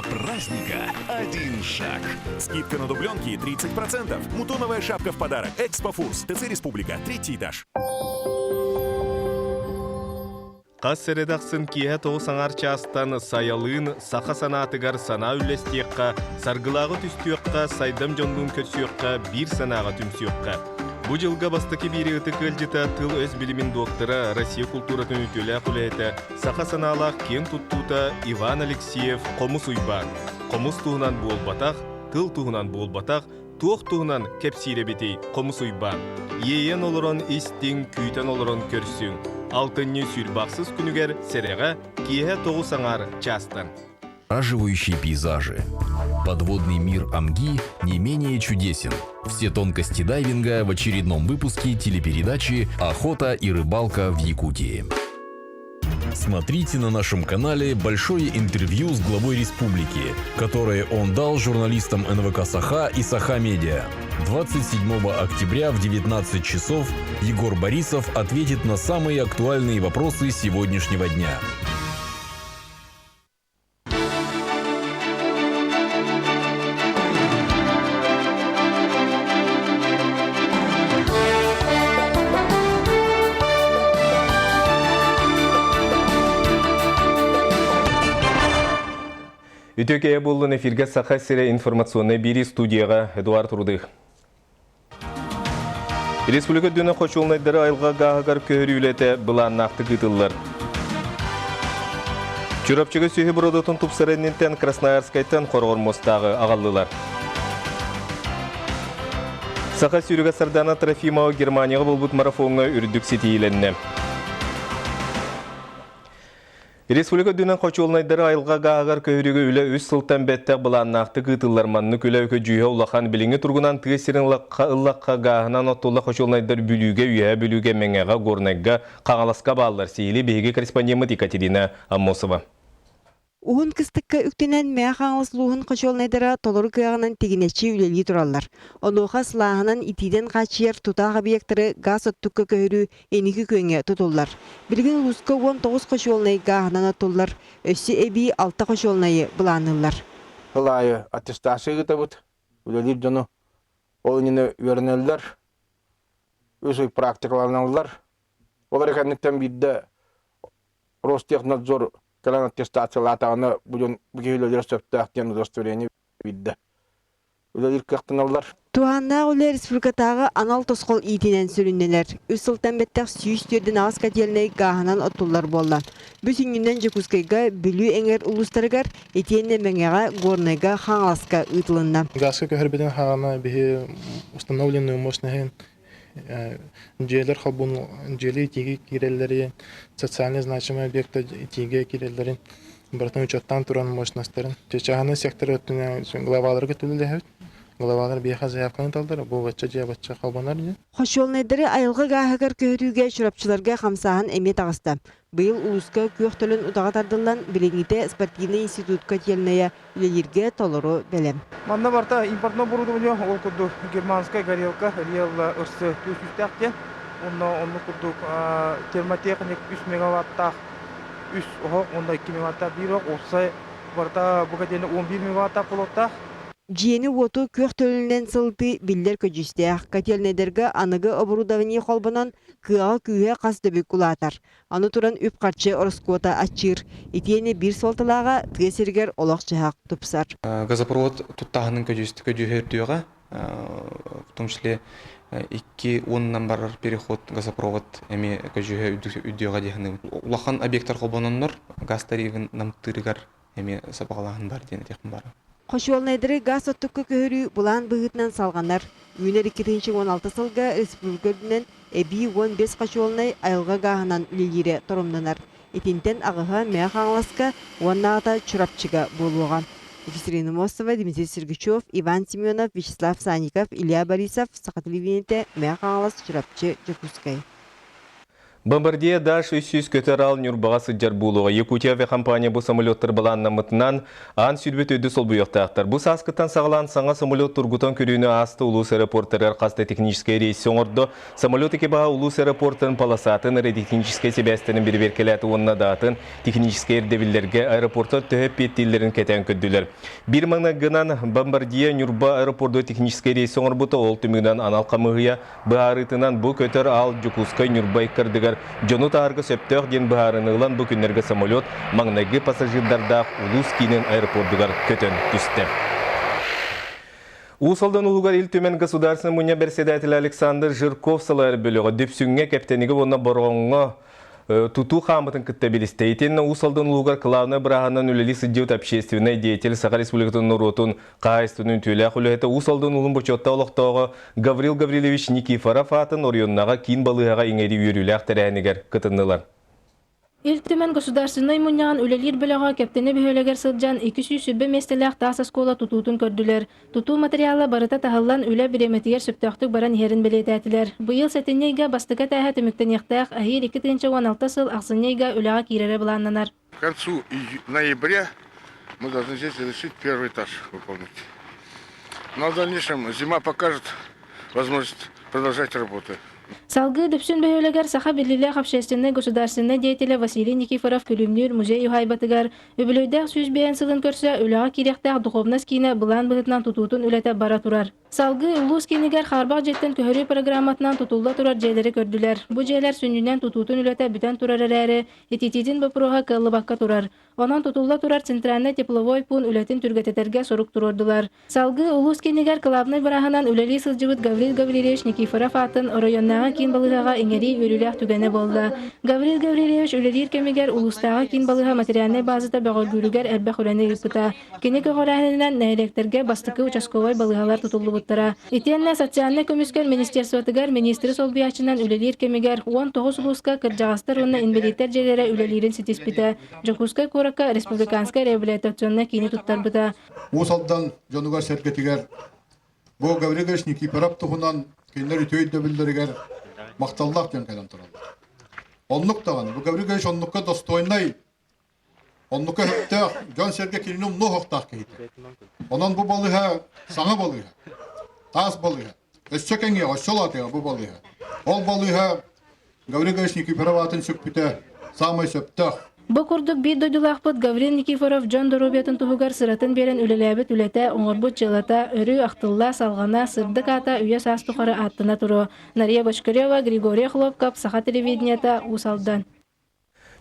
До праздника один шаг. Скидка на дубленки 30%. Мутоновая шапка в подарок. Экспофурс. ТЦ Республика. Третий этаж. Хас сэрэдэ ахсын киэһэ тоҕус аҥаар чаастан Сайалыын саха санаатыгар санаа үллэстиэххэ, саргылааҕы түстүөххэ, сайдам дьоннуун көрсүөххэ, биир санааҕа түмсүөххэ. Бу дьылга бастакы биири ытык ыалдьыта тыл-өс билимин доктора, Россия култууратын үтүөлээх үлэһитэ, саха санаалаах киэн туттуута Иван Алексеев Хомус Уйбаан. Хомус туһунан буолбатах, тыл туһунан буолбатах, туох туһунан кэпсиир эбитий Хомус Уйбаан? Иэйэн олорон истиҥ, күүтэн олорон көрсүҥ. Алтынньы сүүрбэ күнүгэр сэрэҕэ киэһэ 9 аҥаар чаастан. Завораживающие пейзажи. Подводный мир Амги не менее чудесен. Все тонкости дайвинга в очередном выпуске телепередачи «Охота и рыбалка в Якутии». Смотрите на нашем канале большое интервью с главой республики, которое он дал журналистам НВК «Саха» и «Саха Медиа». 27 октября в 19 часов Егор Борисов ответит на самые актуальные вопросы сегодняшнего дня. Үтүө киэһэ буоллун эфиргэ Саха сирэ информационнай биэрии студияҕа Эдуард Рудых. Республика үрдүнэн хочуолунайдары айылҕа гааһыгар көһөрүү үлэтэ былааннаахтык ыытыллар. Чурапчыга сүөһү бородуутун тупсарар инниттэн Красноярскайтан хороҕор муостааҕы аҕаллылар. Саха сүүрүгэ Сардана Трофимова Германияҕа буолбут марафоҥҥа үрдүк ситиһиилэннэ. Республика үрдүнэн хочуолунайдары айылҕа гааһыгар көһөрүүгэ үлэ үс сылтан бэттэх былааннаахтык ыытыллар. Маннык үлэ көдьүүһэ улахан. Билиҥҥи туругунан тыа сирин ыллахха гааһынан оттулла хочуолунайдар Бүлүүгэ, Үөһээ Бүлүүгэ, Мэҥэҕэ, Горнайга, Хаҥаласка бааллар. Сиһилии биһиги корреспондеммыт Екатерина Аммосова. Уһун кыстыкка үктэнэн Мэҥэ Хаҥалас улууһун хочуолунайдара толору кыаҕынан тигинэччи үлэлии тураллар. Онуоха сылааһынан итиитэн хааччыйар тутаах объектары гаас оттукка көһөрүү инники күөҥҥэ тутуллар. Билигин улууска 19 хочуолунай гааһынан оттуллар, өссө эбии алта хочуолунайы былаанныыллар. Сыл аайы аттестация ыытабыт, үлэлиир дьону ол иннинэ үөрэнэллэр, үс ый практикаланаллар. Ол эрэ кэнниттэн биирдэ Ростехнадзор кэлэн аттестациялаатаҕына бу дьон бу киһи үлэлиир сөптөөх диэн удостоверение биирдэ үлэлиир кыахтаналлар. Туһааннаах үлэ республикатааҕы анал тосхол иитинэн сүрүннэнэр. Үс сылтан бэттэх 148 котельнай гааһынан оттуллар буолла. Бу сүнньүнэн Дьокуускайга, Бүлүү эҥэр улуустарыгар, итиэннэ Мэҥэҕэ, Горнайга, Хаҥаласка ыытылынна. Газка көһөрбүтүн хаҕана биһи установленную мощность дьиэлэр холбун дьиэлэр итиигэ киирэллэрин, социально значимый объекта итиигэ киирэллэрин барытын учуоттаан туран мощностарын чааһынай сектор өттүнэн главаларга төлөлөһөбүт. Главалар биэхэ заявканы таллар, бу бачча дьиэ бачча холбонор диэн. Хочуолунайдары айылҕа гааһыгар көһөрүүгэ чурапчыларга хамсааһын эмиэ таҕыста. Быйыл улууска күөх төлөн утаҕа тардыллан, билиҥҥитэ спортивнай институт котельнайа үлэлииргэ толору бэлэм. Манна барыта импортное оборудование, ол курдук германская горелка, Риэлла ырсы түөсүүстээх диэн. Онно оннук курдук термотехник 3 мегаваттаах үс оһох, уонна 2 мегаваттаах биир оһох, уопсай барыта бу котельная 11 мегаваттаах болуоттаах. Дьиэни-уоту күөх төлөнүнэн сылытыы биллэр көдьүүстээх. Котельнайдарга аныгы оборудование холбонон, кыаҕа-күүһэ хас да бүк улаатар. Аны туран үп-харчы ороскуота аччыыр. Итиэннэ биир суолталааҕа тыа сиригэр олох-дьаһах тупсар. Газопровод туттааһынын көдьүүһэ үрдүөҕэ, в том числе икки уонунан барар переход газопровод эмиэ көдьүүһэ үрдүөҕэ дии саныыбын. Улахан объектар холбононнор газ тарифын намтыырыгар эмиэ сабаҕалааһын бар диэн этиэхпин баара. Хочуолунайдары гаас оттукка көһөрүү былаан быһыытынан салҕанар. Үүнэр 2016 сылга республика үрдүнэн эбии 15 хочуолунай айылҕа гааһынан үлэлиирэ торумнанар. Итинтэн аҕыһа Мэҥэ Хаҥаласка уоннааҕыта Чурапчыга буолуоҕа. Екатерина Мостова, Дмитрий Сергучев, Иван Семенов, Вячеслав Санников, Илья Борисов, Саха телевидениетэ, Мэҥэ Хаҥалас, Чурапчы, Дьокуускай. Бомбардье Dash 300 көтөр аал Ньурбаҕа сылдьар буолуоҕа. Якутия авиакомпания бу самолеттар былааннаммытынан аан сүүрбүт өйдү солбуйуохтаахтар. Бу сааскыттан саҕалаан саҥа самолет тургутан көрүүнү ааста улуус аэропортарыгар хас да техническэй рейси оҥордо. Самолет экипаһа улуус аэропортарын полосатын радиотехническэй сибээстэрин бэрэбиэркэлээтэ уонна даатын техническэй ирдэбиллэргэ аэропортар төһө эппиэттииллэрин кэтээн көрдүлэр. Биир маҥнайгынан Бомбардье Ньурба аэропорду техническэй рейси оҥорбута, ол түмүгүнэн анал хамыыһыйа быһаарыытынан бу көтөр аал Дьокуускай-Ньурба ыккардыгар дьону таһарга сөптөөх диэн быһаарыны ылан бу күннэргэ самолет маҥнайгы пассажирдардаах улуус киинин аэропордугар көтөн түстэ. Уус Алдан улуугар Ил Түмэн Государственнай Мунньах бэрэссэдээтэлэ Александр Жирков салайар бөлөҕө Дүпсүҥҥэ, Кэптэнигэ уонна Бороҕоҥҥо тутуу хаамытын кытта билистэ. Итиэннэ Уус Алдан улуугар кылаабынай бырааһынан үлэлии сылдьыбыт общественнай деятель, Саха Республикатын норуотун хаһаайыстыбатын үтүөлээх үлэһитэ Уус Алдан улуун бочуоттаах олохтооҕо Гаврил Гаврильевич Никифоров аатын оройуоннааҕы киин балыыһаҕа иҥэрии үөрүүлээх тэрээһинигэр кытыннылар. Ил Түмэн Государственнай мунньаҕын үлэлиир бөлөҕө Кэптэни бөһүөлэгэр сылдьан 220 миэстэлээх таас оскуола тутуутун көрдүлэр. Тутуу материала барыта таһыллан үлэ бириэмэтигэр сөптөөхтүк баран иһэрин бэлиэтээтилэр. Быйыл сэтинньи ыйга бастакы этээһэ түмүктэниэхтээх, эһиил 2016 сыл ахсынньы ыйга үлэҕэ киирэрэ былааннанар. К концу ноября мы должны здесь завершить первый этаж выполнить. Но в дальнейшем зима покажет возможность продолжать работу. Салгыы Дүпсүн бөһүөлэгэр саха биллиилээх общественнай государственнай деятелэ Василий Никифоров Күлүмнүүр музей уһаайбатыгар үбүлүөйдээх 105 сылын көрсө үлэҕэ киириэхтээх духовность киинэ былаан быһыытынан тутуутун үлэтэ бара турар. Салгыы улуус киинигэр хаарбах дьиэттэн көһөрүү программатынан тутулла турар дьиэлэри көрдүлэр. Бу дьиэлэр сүнньүнэн тутуутун үлэтэ бүтэн турар эрээри, ититиитин боппуруоһа кыаллыбакка турар. Онон тутулла турар центральнай тепловой пуун үлэтин түргэтэтэргэ сорук туруордулар. Салгыы улуус киинигэр кылаабынай бырааһынан үлэлии сылдьыбыт Гаврил Гаврильевич Никифоров аатын оройуоннааҕы киин балыыһаҕа иҥэрии үөрүүлээх түгэнэ буолла. Гаврил Гаврильевич үлэлиир кэмигэр улуустааҕы киин балыыһа материальнай базата бөҕөргүүрүгэр элбэх үлэни ыыппыта. Кини көҕүрээһининэн нэһилиэктэргэ бастакы участковай балыыһалар тутуллубуттара. Итиэннэ социальнай көмүскэл министерствотыгар министри солбуйааччынан үлэлиир кэмигэр 19 улууска кырдьаҕастар уонна инбэлииттэр дьиэлэрэ үлэлиирин ситиспитэ. Дьокуускай куоракка республиканскай реабилитационнай киини туттарбыта. Уус Алдан дьонугар-сэргэтигэр бу Гаврил Ильич Никифоров туһунан кинилэр үтүө өйдөбүллэригэр махталлаах дьон кэлэн тураллар. Оннук даҕаны бу Гаврил Ильич оннукка достойнай Оннука сөптөөх, дьон-сэргэ кинини умнуо суохтаах киһитэ. Онон бу балыыһа саҥа балыыһа, таас балыыһа. Өссө кэҥиэҕэ, өссө улаатыаҕа бу балыыһа. Ол балыыһа Гаврил Ильич Никифоров аатын сүкпүтэ саамай сөптөөх. Бу курдук биир дойдулаахпыт Гаврил Никифоров дьон доруобуйатын туһугар сыратын биэрэн үлэлээбит үлэтэ, оҥорбут дьыалата өрүү ахтылла, салҕана, сырдык аата үйэ-саас тухары ааттана туруо. Нария Бочкарева, Григорий Хлопков, Саха телевидениета, Уус Алдан.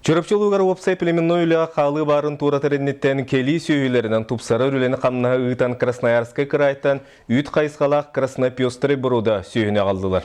Чурапчы улуугар уопсай племенной үлэҕэ хаалыы баарын туоратар инниттэн кэлии сүөһүлэринэн тупсарар үлэни хамнаһы ыытан Красноярскай кыраайтан үүт хайысхалаах Краснопестрый боруода сүөһүнү аҕаллылар.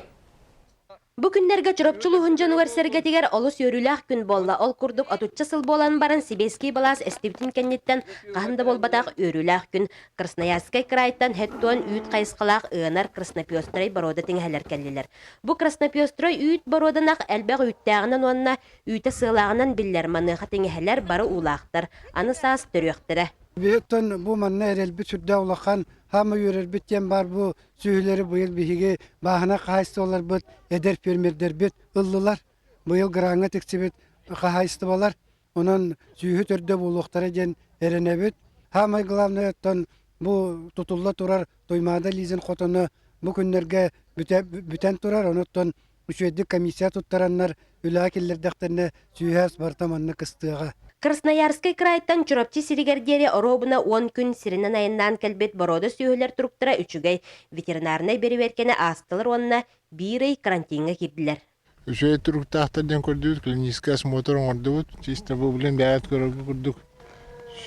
Бу күннэргэ Чурапчы улууһун дьонугар-сэргэтигэр олус үөрүүлээх күн буолла. Ол курдук отучча сыл буолан баран Сибиэскэй былаас эстибитин кэнниттэн хаһан да буолбатах үөрүүлээх күн. Красноярскай кыраайтан һэт-туон үүт хайысхалаах ыанар Краснопестрый боруода тиҥэһэлэр кэллилэр. Бу краснопестрой үүт боруоданах элбэх үүттээҕинэн уонна үүтэ сыалааҕынан биллэр, маныаха тиҥэһэлэр бары уулаахтар, аны саас төрүөхтэрэ. Биһиттэн бу манна эрэлбит сүрдээх улахан, хаама үөрэрбит диэн баар бу сүөһүлэри быйыл биһиги бааһына хаһаайыстыбаларбыт, эдэр фермердэрбит ыллылар. Быйыл граҥҥа тиксибит хаһаайыстыбалар Онон сүүһү төрдө буолуохтара диэн эрэнэбит. Саамай главное оттон бу тутулла турар Туймаада Лизин хотоно бу күннэргэ бүтэн турар. Онуттан үчүгэйдик комиссия туттараннар үлэҕэ киллэрдэхтэринэ сүүһээс барыта манна кыстыаҕа. Красноярскай кыраайтан Чурапчы сиригэр диэри оруобуна 10 күн сиринэн айаннаан кэлбит боруода сүөһүлэр туруктара үчүгэй. Ветеринарнай бэрэбиэркэни аастылар уонна биир ый карантиҥҥа киирдилэр. Үчүгэй туруктаахтар диэн көрдүбүт, клиническэй осмотр оҥордубут. Чисто бу блин бэйэт көрөргө курдук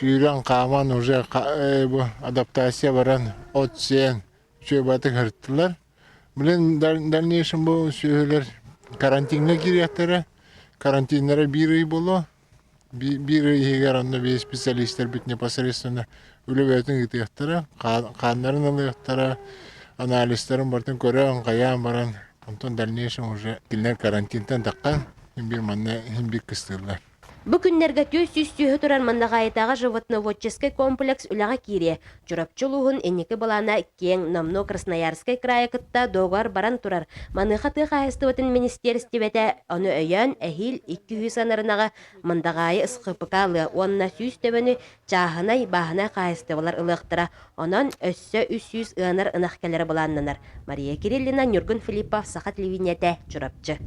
сүүрэн хааман уже бу адаптация баран от сиэн үчүгэй баҕатык сырыттылар. Блин дальнейшем бу сүөһүлэр карантиҥҥа киириэхтэрэ. Карантиннара биир ый буолуо. Биир ый иһигэр онно биир специалистарбыт непосредственно үлэ бэйэтин ыытыахтара, хааннарын ылыахтара, анализтарын барытын көрөн, хайаан баран, онтон дальнейшем уже кинилэр карантинтан таххан, син биир манна син биир кыстыыллар. Бу күннэргэ 400 сүөһү турар Мандаҕаайытааҕы животноводческай комплекс үлэҕэ киириэ. Чурапчы улууһун инники былаана киэҥ, номнуо Красноярскай кыраайы кытта доогор баран турар. Маныаха тыа хаһаайыстыбатын министиэристибэтэ ону өйөөн, эһиил 200 ынаҕы Мындаҕаайы СХПК ылыа уонна 100 төбөнү чааһынай, бааһынай хаһаайыстыбалар ылыахтара. Онон өссө 300 ыанар ынах кэлэрэ былааннанар. Мария Кириллина, Ньургун Филиппов, Саха телевидениетэ, Чурапчы.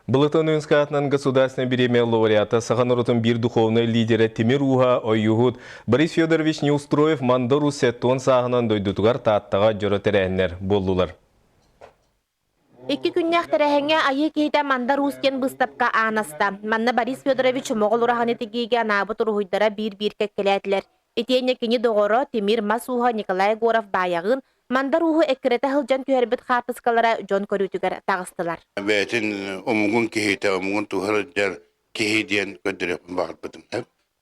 Былытын Уинскай государственной бириэмийэ лауреата, саха норуотун биир духовнай лидерэ Тимир Ууһа Ойууһут Борис Федорович Неустроев Мандар Уус сэттион сааһынан дойдутугар Тааттаҕа дьоро тэрээһиннэр буоллулар. Икки күннээх тэрээһиҥҥэ Айыы киһитэ Мандар Уус диэн быыстапка аан аста. Манна Борис Федорович Моҕол ураһаны тигиигэ анаабыт уруһуйдара биир-биир кэккэлээтилэр. Итиэннэ кини доҕоро Тимир мас ууһа Николай Егоров баайаҕыын Мандар Ууһу эккирэтэ сылдьан түһэрбит хаартыскалара дьон көрүүтүгэр таҕыстылар. Бэйэтин омугун киһитэ, омугун туһар дьар киһи диэн көрдөрүөхпүн баҕарбытым.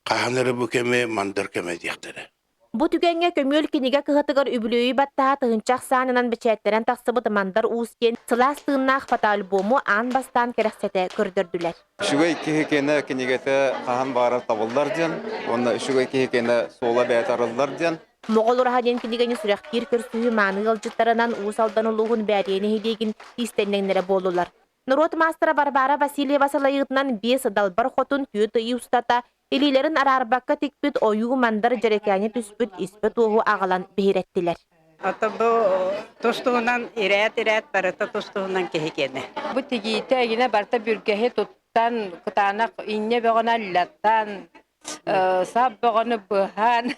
Хаһан эрэ бу кэми мандар кэмэ диэхтэрэ. Бу түгэҥҥэ көмүөл кинигэ кыһатыгар үбүлүөйү баттаһа тыһыынча ахсаанынан бэчээттэнэн тахсыбыт Мандар Уус диэн сылаас тыыннаах фотоальбому аан бастаан кэрэхсэтэ көрдөрдүлэр. Үчүгэй киһи киэнэ кинигэтэ хаһан баҕарар табыллар диэн уонна үчүгэй киһи киэнэ суола бэйэтэ арыллар диэн. Моҕол ураһа диэн кинигэни сүрэхтиир көрсүһүү мааны ыалдьыттарынан Уус Алдан улууһун Бээрийэ нэһилиэгин иистэнньэҥнэрэ буоллулар. Норуот маастара Варвара Васильева салайыытынан биэс далбар хотун түөрт ый устата илиилэрин араарбакка тикпит ойуу-мандар дьэрэкээни түспүт испэ туоһу аҕалан биһирэттилэр. Ото бу тус-туһунан ирээт-ирээт барыта тус-туһунан киһи киэнэ. Бу тигиитэ игинэ барыта бүргэһи туттан, кытаанах инньэ бөҕөнү аллаттан, сап бөҕөнү быһан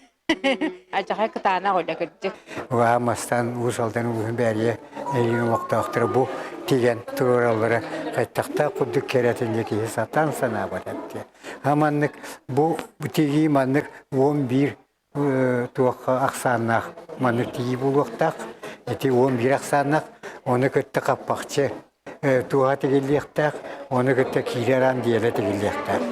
Адьахай кытаанах үлэ кырдьык. Угаһа мастан Уус Алдан улууһун бээрийэ эйигин олохтоохторо бу тигэн туруораллара хайтахтаах курдук кэрэтин киһи сатаан санаабат эбит. А маннык бу тигии маннык 11 туох ахсааннаах маннык тигии буолуохтаах. Ити 11 ахсааннаах ону кытта хаппахчы туоһа тигиллиэхтээх, ону кытта киирэр аан диэлэ тигиллиэхтээх.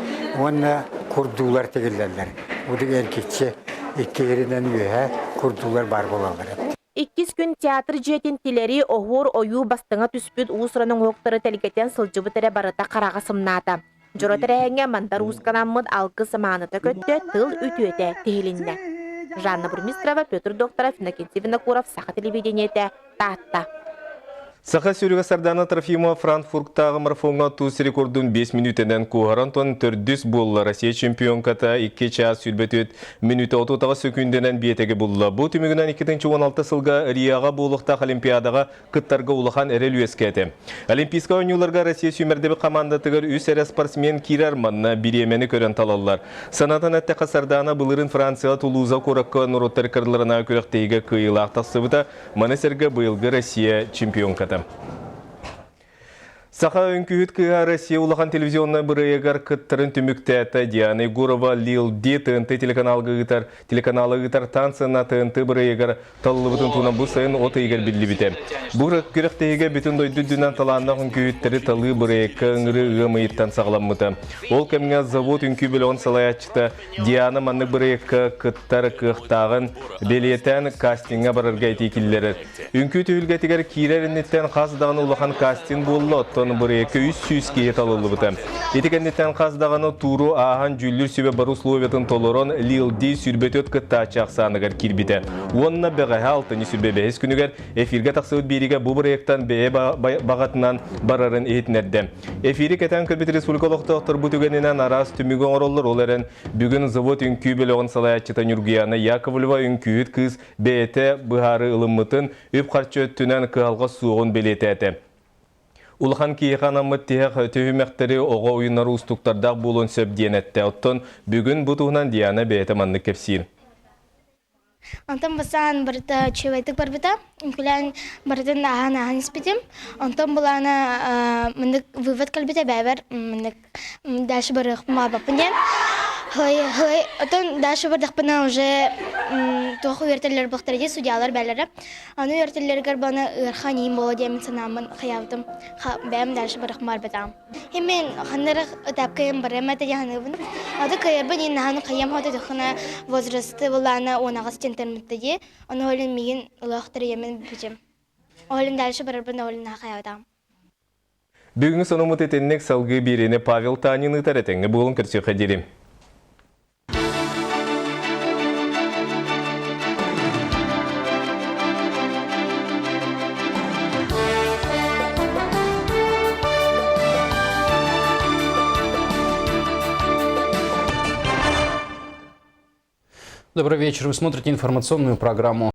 Уонна курдуулар тигиллэллэр. Удук эргиччи икки сиринэн үөһэ курдуулар баар буолаллар эбит. Иккис күн театр дьиэтин тилэри оһуор ойуу бастыҥа түспүт уус-уран оҥоһуктары тэлгэтэн сылдьыбыт эрэ барыта хараҕа сымнаата. Дьоро тэрээһиҥҥэ Мандар Уусканаммыт алгыс маныта көттө, тыл үтүөтэ тиһилиннэ. Жанна Бурмистрова, Петр Докторов, Иннокентий Винокуров, Саха телевидениетэ, Таатта. Саха сүүрүгэ Сардана Трофимова Франкфурттааҕы марафоҥҥа туус рекордун 5 мүнүүтэнэн куоһаран тон төрдүс буолла. Россия чемпионката 2 чаас 24 мүнүүтэ 38 сөкүүндэнэн биэтэги булла. Бу түмүгүнэн 2016 сылга РИА-ҕа буолуохтаах Олимпиадаҕа кыттарга улахан эрэл үөскээтэ. Олимпийскай оонньууларга Россия сүүмэрдэбит хамаандатыгар үс эрэ спортсмен киирэр, манна бириэмэни көрөн талаллар. Санатан эттэххэ, Сардаана былырыын Францияҕа Тулуза куоракка норуоттар кырыларынааҕы күрэхтэһиигэ кыайыылаах тахсыбыта, маны сэргэ быйылгы Россия чемпионката. Саха үҥкүүһүт кыыһа Россия улахан телевизионнай бырайыагар кыттарын түмүктээтэ. Диана Егорова Лил Ди ТНТ телеканалга ыытар телеканала ыытар Танцы на ТНТ бырайыагар талыллыбытын туһунан бу сайын от ыйыгар биллибитэ. Бу күрэхтэһиигэ бүтүн дойду үрдүнэн талааннаах үҥкүүһүттэри талыы бырайыакка ыҥырыы ыам ыйыттан саҕаламмыта. Ол кэмҥэ завод үҥкүү бөлөҕүн салайааччыта Диана маннык бырайыакка кыттар кыахтааҕын бэлиэтээн кастиҥҥа барарга этии киллэрэр. Үҥкүү түһүлгэтигэр киирэр инниттэн хас даҕаны улахан кастинг буолла, оттон бырайыакка 300 киһи талыллыбыта. Ити кэнниттэн хас даҕаны тууру ааһан дьүүллүүр сүбэ бары условиятын толорон Лил-Ди 24 кыттааччы ахсааныгар киирбитэ. Уонна бэҕэһээ алтынньы 25 күнүгэр эфиргэ тахсыбыт биэриигэ бу бырайыактан бэйэ баҕатынан барарын иһитиннэрдэ. Эфири кэтээн көрбүт республика олохтоохтор бу түгэнинэн араас түмүгү оҥороллор. Ол эрэн бүгүн завод үҥкүү бөлөҕүн салайааччыта Ньургуяна Яковлева үҥкүүһүт кыыс бэйэтэ быһаарыы ылыммытын, үп-харчы өттүнэн кыһалҕа суоҕун бэлиэтээтэ. Улахан киһиэхэ анаммыт тиһэх түһүмэхтэри оҕо уйунар уустуктардаах буолуон сөп диэн эттэ. Оттон бүгүн бу туһунан Диана бэйэтэ маннык кэпсиир. Онтон бастаан барыта үчүгэйдик барбыта. Үҥкүүлээн барытын ааһан-ааһан испитим. Онтон былаана маннык вывод кэлбитэ бэйэбэр маннык дальше барыахпын баҕарбаппын диэн. Оттон дальше бардахпына уже туох үөрэтэллэр буолтара дии судьялар бээлэрэ. Аны үөрэтэллэригэр баны ыарахан иим буолуо диэн санааммын хайаабытым. Бэйэм дальше барыахпын баҕарбатаҕым. Мен ханнара этапкайым барыам этэ дьаһаныбын. Аты кыайарбын иин наһаны хайам хота тохына возрасты булаана 18 тентен дии. Ону олин мигин улаахтар иэмин бүтүм. Олин дальше барарбын олин хайаабатаҕым. Бүгүҥҥү сонуммут итинник салгыы биэриини Павел Танин ыытар этэҥҥэ буолун көрсүөххэ диэри. Добрый вечер. Вы смотрите информационную программу.